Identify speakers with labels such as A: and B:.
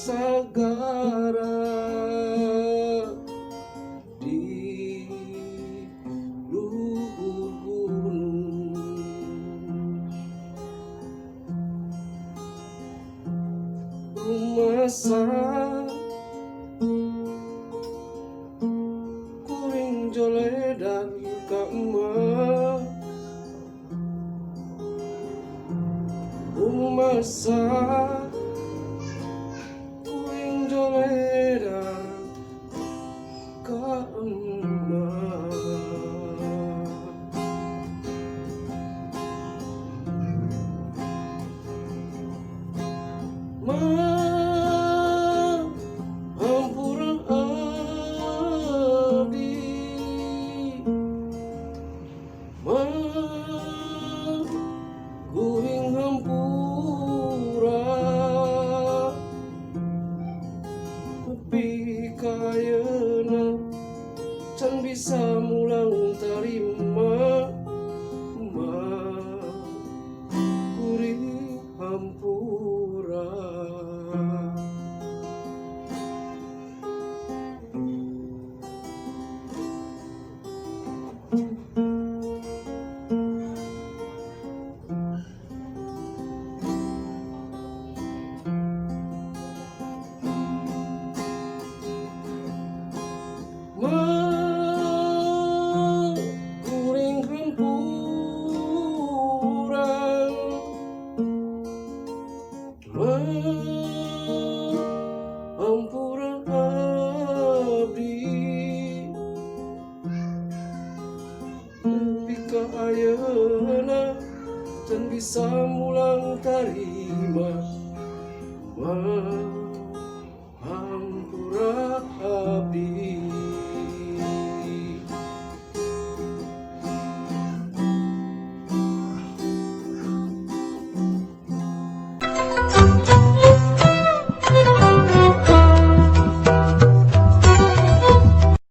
A: Sagara di luhur gunung. Rumasa kuring joledar ka emak, rumasa kuring joledar ka emak. Ma hampura abdi, ma kuring hampura, nepi ka ayeuna can bisa mulang tarima. Ma kuring hampura. Ma kuring hampura, ma hampura abdi, nepi ka ayeuna can bisa mulang tarima. Ma